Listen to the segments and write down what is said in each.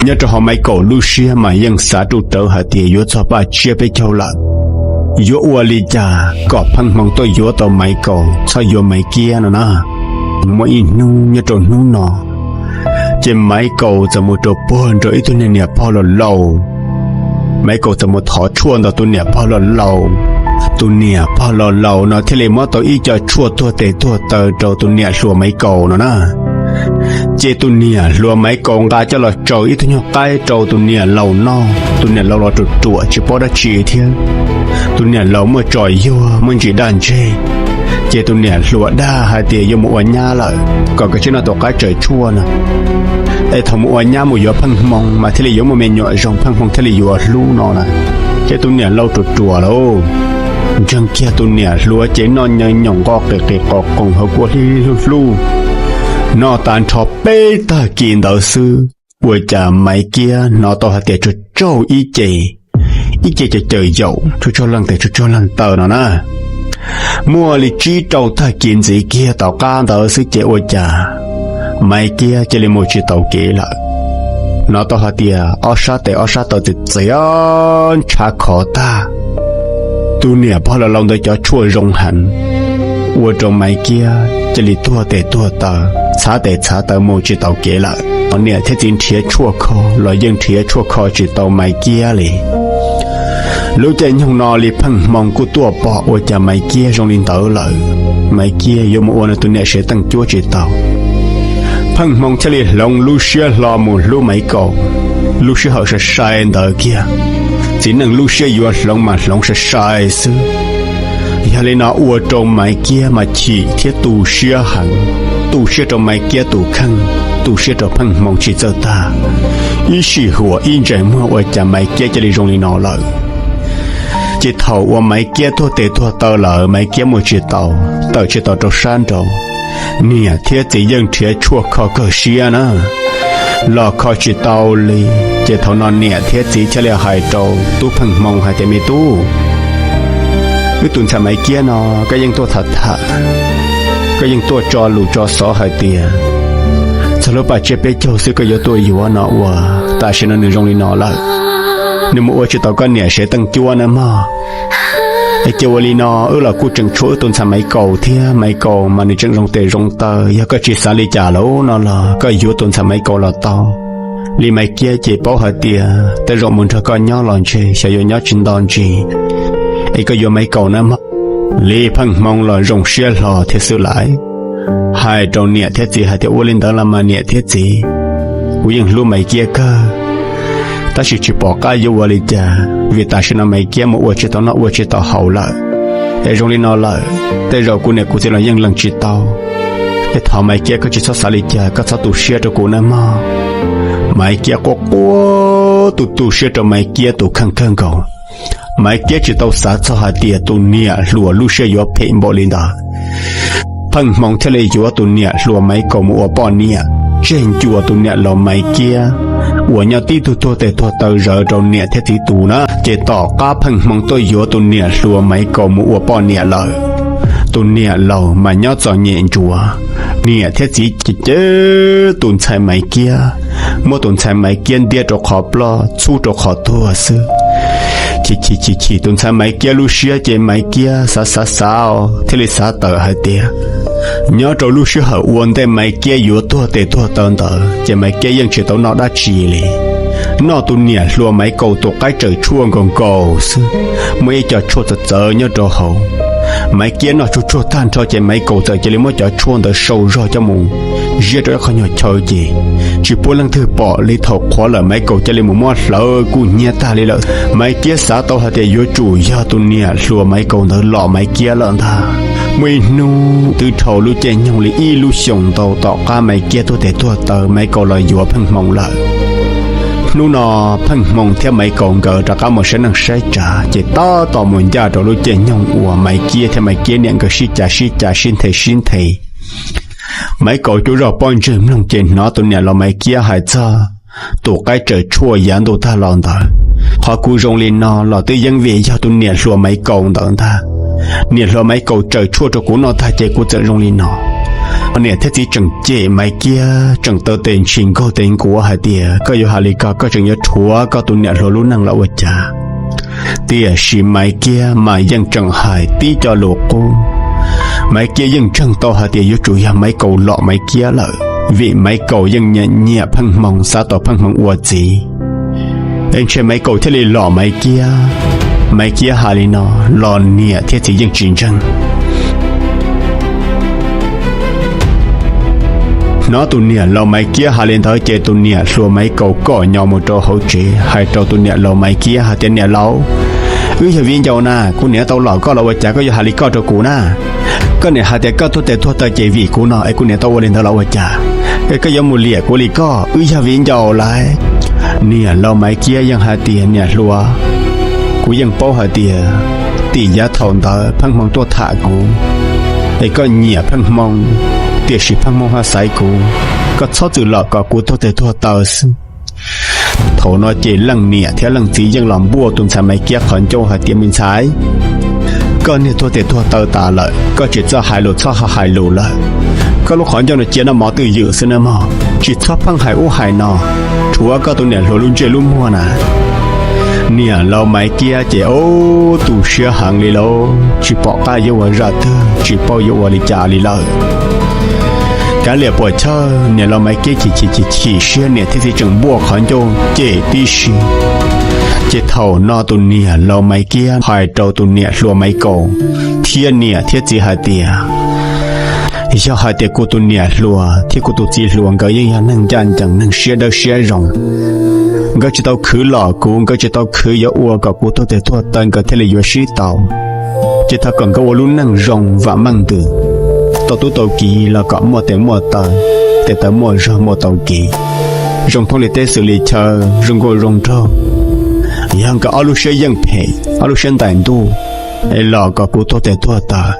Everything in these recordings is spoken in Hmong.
Nyob rau hauv Maiv Kaum lub siab mas yeej xav ruj rawv hais tias yuav txog paj tsiab peb caug lawm, yuav ua li cas kom Pheej Hmoo tuaj yuav tau Maiv Kaum, txhob yuav Maiv Kiab no na. Muaj ib hnub nyob rau hnub no, ces Maiv Kaum txawm mus rau puag nrau ib tug niag niam pog laus laus. Maiv Kaum txawm mus thov tshuaj ntawm tus niam pog laus laus. Tus niam pog laus laus no thiaj li muab tau ib co tshuaj tuag tes tuag taw rau tus niam hluas Maiv Kaum no na. Ces tus niam hluas Maiv Kaum nqa coj los tsaws ib tug nyuag qaib rau tus niam laus noj. Tus niam laus los ruam ruam tsis paub dab tsi thiab. Tus niam laus muaj tsom yuag muaj ntsis daj ntseg, ces tus niam hluas dag hais tias yuav mus ua nyab lawm, kom koj cia noj tus qaib tsaws tshuaj no, es thaum mus ua nyab mus yuav Pheej Hmoo mas thiaj li yuav muaj me nyuam zoo, Pheej Hmoo thiaj li yuav hlub no na. Ces tus niam laus ruam ruam lauj, ntseeg kiag tus niam hluas ces noj nyaw nyoos nqo qis qis qos qoos hauv kua hli hlub hlub. Noj tas nrho peb tag kis ntawd xwb, ua cas Maiv Kiab hnov tau hais tias tsaug tsaug ib ce, ib ce caws caws yaum tsuag tsuag leej tes tsuag tsuag leej taw no na. Muaj li tsib rau tag kis ntxiv kiag tom qab ntawd xwb ces ua cas Maiv Kiab cia li mus tsis taus kev lawm. Hnov tau hais tias ob sab tes ob sab taw txiv txiv ntshav khov tag. Tus niam pog laus laus ntawd cov tshuaj zoo heev, ua rau Maiv Kiab cia li tuag tes tuag taw, txhav tes txhav taw mus tsis taus kev lawm. Niam thiab txiv nrhiav tshuaj kho los yeej nrhiav tshuaj kho tsis tau Maiv Kiab li. Lub caij nyoog no li Pheej Hmoo kuj tuaj pom ua cas Maiv Kiab zoo li ntawd lawm, Maiv Kiab yuav mus ua nws tus niam sev teej cuab tsis tau. Pheej Hmoo thiaj li hloov lub siab hlo mus hlub Maiv Kaum. Lub sij hawm sai sai ntawd kiag, txiv neej lub siab yuav hloov mas hloov sai sai xwb. Yog li no ua rau Maiv Kiab mas chim thiab tu siab heev, tu siab rau Maiv Kiab tus kheej, tu siab rau Pheej Hmoo tsis txawj tag, ib sij huam ib ntsais muag ua cas Maiv Kiab cia li zoo li no lawm. Ces thaum uas Maiv Kiab tuag tes tuag taw lawm, Maiv Kiab mus tsis tau, tawm tsis tau rau sab nraud, niam thiab txiv yeej nrhiav tshuaj kho kawg siab na, los kho tsis tau li. Ces thaum no niam thiab txiv thiaj li hais rau tub Pheej Hmoo hais tias, Me tub, wb tus ntxhais Maiv Kiab no koj yeej tuaj tham tham, koj yeej tuaj tso lus tso xov hais tias txog lub paj tsiab peb caug xwb koj yuav tuaj yuav no ua, tam sim no nws zoo li no lawm, nws mus ua tsis tau koj niam sev teej cuab na mog. Es cia ua li no, wb los kuj tseem tshuav wb tus ntxhais Maiv Kaus thiab, Maiv Kaus mas nws tseem zoo tes zoo taw, yog koj tsis xav li cas lawm no los koj yuav tus ntxhais Maiv Kaus los tau. Li Maiv Kiab ces paub hais tias tej zaum mus nrog koj nyob los ntshe xyov yuav nyob tsis nto ntsis, es koj yuav Maiv Kaus nawb mog. Li Pheej Hmoo los zoo siab hlo thiab xwb lawm, hais rau niam thiab txiv hais tias, Ua li ntawd los mas niam thiab txiv, kuv yeej hlub Maiv Kiab kawg, tab sis tsis pom qab yuav ua li cas, vim tam sim no Maiv Kiab mus ua tsis tau noj ua tsis tau haus lawm. Es zoo li no lawm, tej zaum kuv niam kuv txiv los yeej lees tsis tau. Es thov Maiv Kiab koj tsis txhob xav li cas, koj txhob tu siab rau kuv nawb mog. Maiv Kiab quaj quaj tu tu siab rau Maiv Kiab tus kheej kawg nkaus. Maiv Kiab tsis tau xav txog hais tias tus niam hluas lub siab yuav phem npaum li ntawd. Pheej Hmoo thiaj li yuav tus niam hluas Maiv Kaus mus ua poj niam, tseg ncua tus niam laus Maiv Kiab uas nyob tib tug tuag tes tuag taw zawv rau niam thiab txiv tus na. Ces tom qab Pheej Hmoo tuaj yuav tus niam hluas Maiv Kaus mus ua poj niam lawm, tus niam laus mas nyob txom nyem ntsuav. Niam thiab txiv ces cem tus ntxhais Maiv Kiab, muab tus ntxhais Maiv Kiab ntiab rau qhov ploj txhub rau qhov tuag xwb. Chim chim chim chim tus ntxhais Maiv Kiab lub siab ces Maiv Kiab xav xav xav thiaj li xav tawm hais tias, nyob rau lub sij hawm ua ntej Maiv Kiab yuav tuag tes tuag taw ntawd ces Maiv Kiab yeej tsis tau noj dab tsi li, noj tus niam hluas Maiv Kaus tus qaib tsaws tshuaj nkaus nkaus xwb, muaj ib co tshuaj txawv txawv nyob rau hauv. Maiv Kiab noj tsuag tsuag tag nrho ces Maiv Kaus txawm cia li muab cov tshuaj ntawd sau zog coj mus ziab rau ib qho nyuag chaw ces tsis pub leej twg pom li. Thaum qhuav lawm Maiv Kaus cia li mus muab hlawv kuj hnyiab tag li lawm. Maiv Kiab xav tau hais tias yuav tsum yog tus niam hluas Maiv Kaus ntawd lom Maiv Kiab lawm ntag. Muaj ib hnub twb dhau lub caij nyoog li ib lub xyoos ntau tom qab Maiv Kiab tuag tes tuag taw Maiv Kaus los yuav Pheej Hmoo lawm. Hnub no Pheej Hmoo thiab Maiv Kaus nkawd rov qab mus saib neej saib tsav ces tab tom mus ncaj rau lub caij nyoog uas Maiv Kiab thiab Maiv Kiab niam nkawd sib cav sib cav sib nthe sib nthe. Maiv Kaus cuab zog pob ntseg mloog ces hnov tus niam laus Maiv Kiab hais txog tus qaib tsaws tshuaj yav ntuj tag los ntawd. Qhov kuv zoo li no los twb yeej vim yog tus niam hluas Maiv Kaus ntawd ntag. Niam hluas Maiv Kaus tsaws tshuaj rau kuv noj tag ces kuv txawm zoo li no. Niam thiab txiv tseem cem Maiv Kiab, tseem taw tes ntshis nkaug tes nkuav hais tias, koj yuav hais li ko, koj tseem yuav rhuav koj tus niam hluas lub neej los ua cas? Tiam sis Maiv Kiab mas yeej tseem hais tib co lus qub. Maiv Kiab yeej ntseeg tau hais tias yuav tsum yog Maiv Kaus lom Maiv Kiab lawm, vim Maiv Kaus yeej nyiam nyiam Pheej Hmoo, xav tau Pheej Hmoo ua txiv, es ntshe Maiv Kaus thiaj li lom Maiv Kiab. Maiv Kiab hais li no los niam thiab txiv yeej tsis ntseeg. Hnov tus niam laus Maiv Kiab hais li ntawd ces tus niam hluas Maiv Kaus kom nyo mus rau hauv tsev hais rau tus niam laus Maiv Kiab hais tias, niam laus, wb yog viv ncaus na, kuv niam tau lom koj los ua cas koj yuav hais li koj rau kuv na? Koj niam hais tias koj tuag tes tuag taw ces vim kuv no es kuv niam tau ua li ntawd los ua cas? Es koj yuav mus liam kuv li koj, wb yog viv ncaus lawm. Niam laus Maiv Kiab yeej hais tias, niam hluas, kuv yeej paub hais tias tim yav thaum ntawd Pheej Hmoo tuaj tham kuv, es koj nyiam Pheej Hmoo, tiam sis Pheej Hmoo ho xaiv kuv, koj txhob txwm lom kom kuv tuag tes tuag taw xwb. Thaum no ces leej niam thiab leej txiv yeej los npuaj tus ntxhais Maiv Kiab qhov ncauj hais tias, me ntxhais, koj niag tuag tes tuag taw tas lawm, koj tsis txawj hais lus txhob ho hais lus lawm. Koj lub qhov ncauj no cia noj mov twj ywm xwb nawb mog, tsis txhob pheej hais ub hais no, rhuav koj tus niam hluas lub ntsej lub muag na. Niam laus Maiv Kiab ces ub tu siab heev li lauj, tsis pom qab yuav ua zaj twg, tsis paub yuav ua li cas li lawm. Kav liam puas chawj, niam laus Maiv Kiab chim chim chim chim siab, niam thiab txiv tseem npuaj qhov ncauj cem tib si. Ces thaum no tus niam laus Maiv Kiab hais rau tus niam hluas Maiv Kaus thiab niam thiab txiv hais tias, yog hais tias kuv tus niam hluas thiab kuv tus txiv hluas nkawd yeej yog neeg ncaj ncees, neeg siab dawb siab zoo, nkawd tsis tau khwv lom kuv, nkawd tsis tau khwv yuav ua kom kuv tuag tes tuag taw nkawd thiaj li yuav sib tau. Ces thov kom nkawd ua lub neej zoo vam meej ntws, tau tub tau kiv los kom muaj tes muaj taw, tes taw muaj zog muaj tau kev, zoo thooj li teb xws li chaw, zoo nkauj zoo nraug. Yog nkawd ob lub siab yeej phem, ob lub siab ntais ntuj, es los kom kuv tuag tes tuag taw,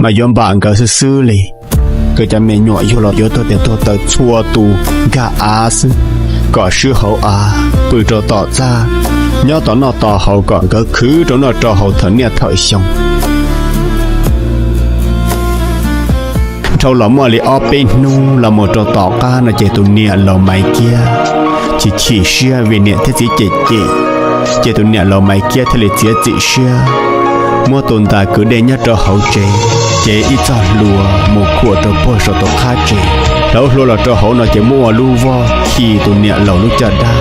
mas yuav npam nkawd xwb xwb li. Nkawd cov me nyuam yug los yuav tuag tes tuag taw txhua tus nkag av xwb, kom swb hauv av, pw rau tom txaj, nyob tos noj tos haus kom nkawd khwv rau noj rau haus thawm niaj thawm xyoo. Dhau los muaj li ob peb hnub los mus rau tom qab no ces tus niam laus Maiv Kiab chim chim siab vim niam thiab txiv cem cem, ces tus niam laus Maiv Kiab thiaj li txiav txim siab muab tus ntas kwv dej nyob rau hauv tsev, ces ib txoj hlua mus khuam rau puag saum tus qab tsev. Hlauv hlua los rau hauv no ces muaj ua lub voj khi tus niam laus lub caj dab.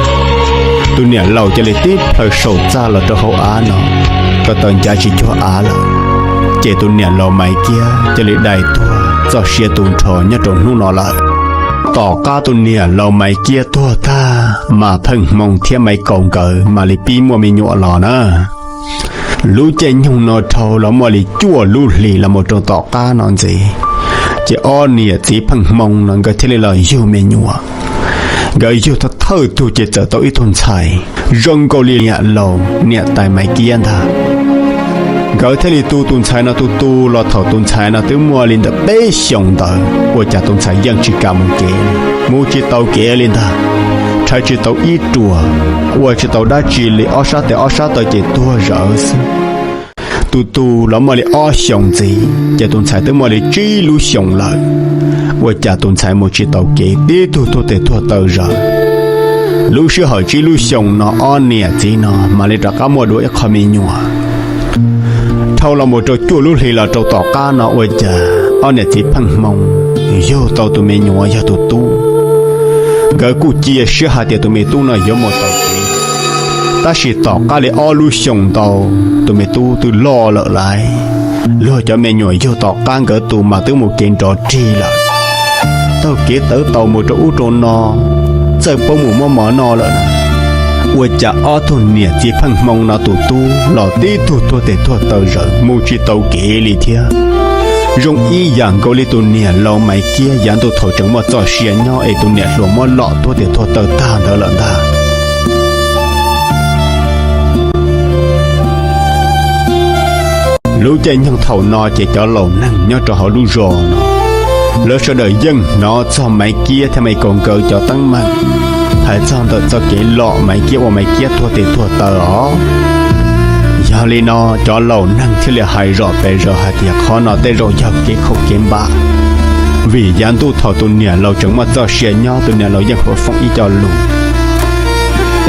Tus niam laus cia li tib plhaw saum txaj los rau hauv av no, ko taw ncav tsis cuag av lawm. Ces tus niam laus Maiv Kiab cia li dai tuag txoj sia tu nrho nyob rau hnub no lawm. Tom qab tus niam laus Maiv Kiab tuag tag mas Pheej Hmoo thiab Maiv Kaus nkawd mam li pib muaj me nyuam los na. Lub caij nyoog no dhau los muaj li cuaj lub hlis los mus rau tom qab no ntxiv, ces ob niam txiv Pheej Hmoo no nkawd thiaj li los yug me nyuam. Nkawd yug thawj thawj tug ces txawm tau ib tug ntxhais zoo nkaus li niam laus niam tais Maiv Kiab ntag. Nkawd thiaj li tu tus ntxhais no tu tu los thaum tus ntxhais no twb muaj li ntawm peb xyoos ntawd ua cas tus ntxhais yeej tsis kam mus kev, mus tsis tau kev li ntag, rhais tsis tau ib ruam, ua tsis tau dab tsi li, ob sab tes ob sab taw ces tuag zawv xwb. Tu tu los muaj li ob xyoos ntxiv ces tus ntxhais twb muaj li tsib lub xyoos lawm, ua cas tus ntxhais mus tsis tau kev, tib tug tuag tes tuag taw zawv. Lub sij hawm tsib lub xyoos no ob niam txiv no mam li rov qab muaj dua ib qho me nyuam. Dhau los mus rau cuaj lub hlis los rau tom qab no ua cas ob niam txiv Pheej Hmoo yug tau tus me nyuam yog tus tub. Nkawd kuj cia siab hais tias tus me tub no yuav mus tau kev, tab sis tom qab li ob lub xyoos ntau, tus me tub twb loj lawm lauj. Luag cov me nyuam yug tom qab nkawd tus mas twb mus kev nrov rig lawm, taug kev tawv taus mus rau ub rau no, txawj paub mus muab mov noj lawm. Ua cas ob tug niam txiv Pheej Hmoo no tus tub los tib tug tuag tes tuag taw zawv mus tsis tau kev li thiab. Zoo ib yam nkaus li tus niam laus Maiv Kiab yav ntuj thaum tseem muaj txoj sia nyob es tus niam hluas muab lom tuag tes tuag taw tag ntawd lawm ntag. Lub caij nyoog thaum no ces cov laus neeg nyob rau hauv lub zos no, lawv sawv daws yeej hnov txog Maiv Kiab thiab Maiv Kaus nkawd cov teeb meem, hais txog ntawm txoj kev lom Maiv Kiab ua Maiv Kiab tuag tes tuag taw os. Yog li no cov laus neeg thiaj li hais zom pes zaws hais tias qhov no tej zaum yog kev khaum kev npam. Vim yav ntuj thaum tus niam laus tseem muaj txoj sia nyob, tus niam laus yeej hluas foom ib co lus,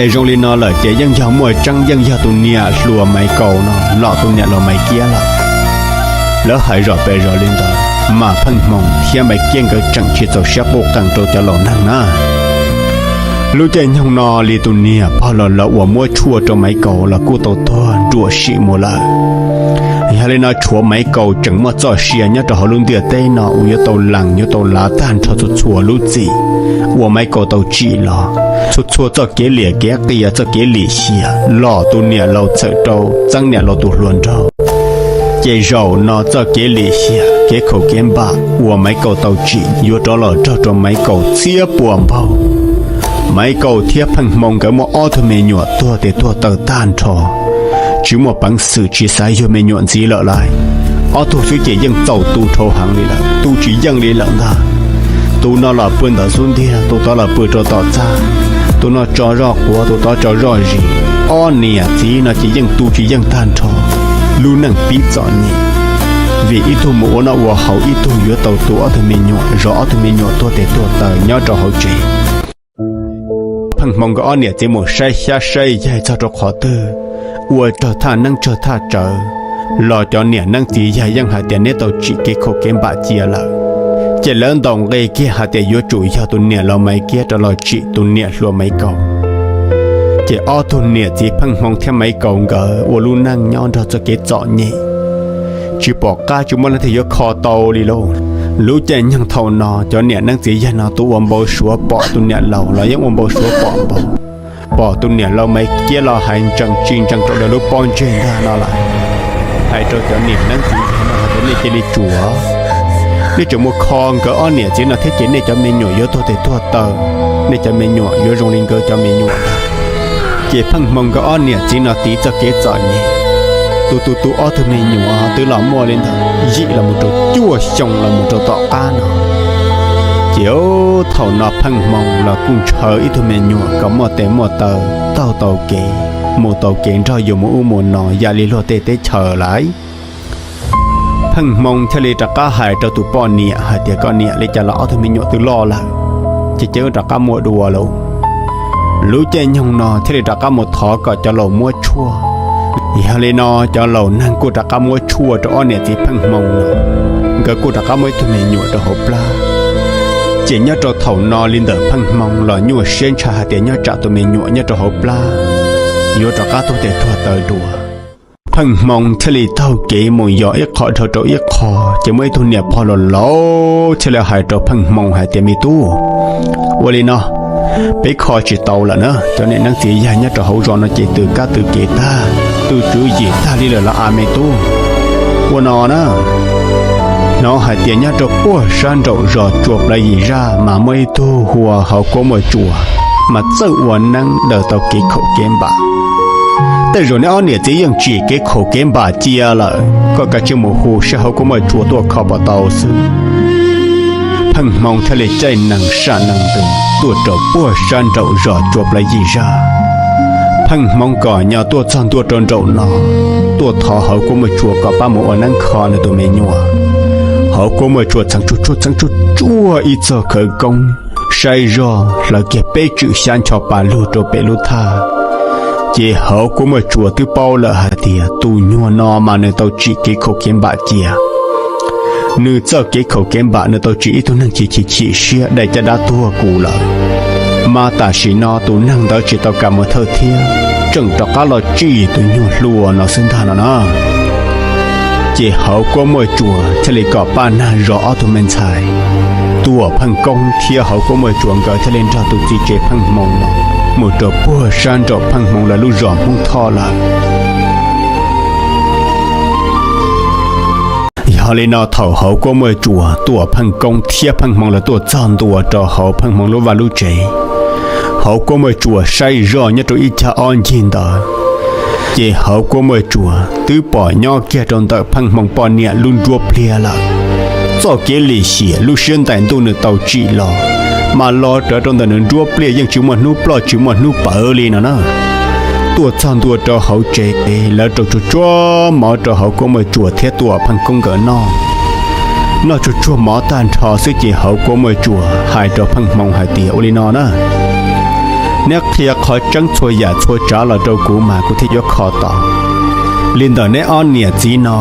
es zoo li no lawm ces yeej yog muaj tseeb, yeej yog tus niam hluas Maiv Kaus no lom tus niam laus Maiv Kiab lawm. Lawv hais zom pes zos li ntawd mas Pheej Hmoo thiab Maiv Kiab nkawd tseem tsis txaus siab quj qees rau cov laus neeg na. Lub caij nyoog no li tus niam pog los lawv uas muab tshuaj rau Maiv Kaus los kuj tau tuag nruam sim mus lawm. Yog li no tshuav Maiv Kaus tseem muaj txoj sia nyob rau hauv lub ntiaj teb no uas yuav tau lees yuav tau lav tag nrho txhua txhua lub txim uas Maiv Kaus tau tsim los, txhua txhua txoj kev liam kev qias, txoj kev lim hiam los tus niam laus txhawm rau txeeb niam laus tus hluas nraug. Ces zaum no txoj kev lim hiam kev khaum kev npam uas Maiv Kaus tau tsim yuav rov los raug rau Maiv Kaus txhiab pua npaug. Maiv Kaus thiab Pheej Hmoo nkawd muaj ob tug me nyuam tuag tes tuag taw tag nrho, tsis muaj peev xwm tsis xav yug me nyuam ntxiv lawm lauj. Ob tug xwb ces yeej txaus tu dhau heev li lawm, tu tsis yeej li lawm ntag. Tus no los pw ntawm xub ntiag, tus tod los pw rau tom txaj, tus no tso zoj quav, tus tod tso zoj zis. Ob niam txiv no ces yeej tu tsis yeej tag nrho lub neej pib txom nyem, vim ib tug mus ua noj ua haus, ib tug yuav tau tu ob tug me nyuam, zov ob tug me nyuam tuag tes tuag taw nyob rau hauv tsev. Pheej Hmoo nkawd ob niam txiv mus saib xyab saib yaig txog rau qhov twg, ua raug thaj neeb tsawg thaj tsawv los cov niam neeb txiv yaig yeej hais tias neb tau tsim kev khaum kev npam cia lawm. Ces lawv ntaus nqe kiag hais tias yuav tsum yog tus niam laus Maiv Kiab rov los tsim tus niam hluas Maiv Kaus. Ces ob tug niam txiv Pheej Hmoo thiab Maiv Kaus nkawd ua lub neej nyob nrog txoj kev txom nyem, tsis pom qab tsis muaj leej twg yuav kho tau li lauj. Lub caij nyoog thaum no cov niam neeb txiv yaig no tus ua npau suav pom tus niam laus los yeej ua npau suav pom npaum, pom tus niam laus Maiv Kiab los hais ntsees tsis ntsees rau lawv lub pob ntseg ntag no lawm. Hais rau cov niam neeb txiv yaig no hais tias nej cia li tsuav, nej tseem mus kho nkawd ob niam txiv no thiab ces nej cov me nyuam yuav tuag tes tuag taw, nej cov me nyuam yuav zoo li nkawd cov me nyuam ntag. Ces Pheej Hmoo nkawd ob niam txiv no tiv txoj kev txom nyem, tus tus tu ob tug me nyuam twb los muaj li ntawd yim los mus rau cuaj xyoo los mus rau tom qab no. Ces thaum no Pheej Hmoo los kuj ntshaw ib tug me nyuam kom muaj tes muaj taw, taug tau kev, mus tau kev nrog yus mus ub mus no yam li luag tej teb chaws lawm. Pheej Hmoo thiaj li rov qab hais rau tus poj niam hais tias koj niam, li cas los ob tug me nyuam twb loj lawm, ces cia wb rov qab mus dua lauj. Lub caij nyoog no thiaj li rov qab mus thov kom cov laus muab tshuaj. Yog li no cov laus neeg kuj rov qab muab tshuaj rau ob niam txiv Pheej Hmoo no, nkawd kuj rov qab muaj ib tug me nyuam rau hauv plab. Ces nyob rau thaum no li ntawm Pheej Hmoo los nyuaj siab ntshai hais tias nyob tsam tus me nyuam nyob rau hauv plab yuav rov qab tuag tes tuag taw dua. Pheej Hmoo thiaj li taug kev mus yos ib qho dhau rau ib qho, ces muaj ib tug niam pog laus laus thiaj li hais rau Pheej Hmoo hais tias me tub, ua li no, peb kho tsis tau lawm na, cov niam neeb txiv yaig nyob rau hauv zos no ces tws kab tws kev tag, tu tswv yim tag li lawm los as me tub. Ua no na, hnov hais tias nyob rau puag sab nraum zos tsua plawv yim zaj mas muaj ib tug hu ua Hauv Kuab Muaj Tsuas, mas txawj ua neeb daws tau kev khaum kev npam. Tej zaum neb ob niam txiv yeej tsim kev khaum kev npam cia lawm, koj kav tsij mus hu saib Hauv Kuab Muaj Tsuas tuaj kho puas tau xwb. Pheej Hmoo thiaj li caij nees sam nees ntws tuaj rau puag sab nraum zos tsua plawv yim zaj. Pheej Hmoo kom nyo tuaj txog ntua rau nraum no, tuaj thov Hauv Kuab Muaj Tsuas kom pab mus ua neeb kho nws tus me nyuam. Hauv Kuab Muaj Tsuas txheev tsuj tsuaj txheev tsuj tsuaj ib txog khawv koob, saib zoj hlawv kiag peb tswm xyab ncho pa lug rau pem lub thaj. Ces Hauv Kuab Muaj Tsuas twb paub lawm hais tias tus nyuag no mas nws tau tsim kev khaum kev npam cia. Nws txoj kev khaum kev npam nws tau tsim ib tug neeg chim chim chim siab dai caj dab tuag kuv lawm, mas tam sim no tus neeg ntawd tsis tau kam mus thawj thiab, tseem rov qab los tsim tus nyuag hluas no xwb ntag no na. Ces Hauv Kuab Muaj Tsuas thiaj li kom paj nag zos ob tug me ntxhais Tuam Pheej Koob thiab Hauv Kuab Muaj Tsuas nkawd thiaj li nrog tus txiv tsev Pheej Hmoo no mus rau puag sab nraum Pheej Hmoo lawv lub zos Hmoob Thoj lawm. Yog li no thaum Hauv Kuab Muaj Tsuas, Tuam Pheej Koob thiab Pheej Hmoo lawv tuaj txog ntua rau hauv Pheej Hmoo lub vaj lub tsev, Hauv Kuab Muaj Tsuas saib zoj nyob rau ib cag ob ncig ntawd, ces Hauv Kuab Muaj Tsuas twb pom nyob kiag rau ntawm Pheej Hmoo poj niam lub nruab pliag lawm. Txoj kev lim hiam lub siab ntais ntuj nws tau tsim los, mas los rawv rau ntawm nws nruab pliaj yeej tsis muaj hnub ploj tsis muaj hnub pawv li no na. Tuaj txog ntua rau hauv tsev, lawv rau tsuag tsuag mov rau Hauv Kuab Muaj Tsuas thiab Tuam Pheej Koob nkawd noj. noj tsuag tsuag mov tag nrho xwb ces hauv kuab muaj tsuas hais rau Pheej Hmoo hais tias, ua li no na, neb qhia qhov tseeb txhua yam txhua tsav los rau kuv mas kuv thiaj yuav kho tau. Li ntawm neb ob niam txiv no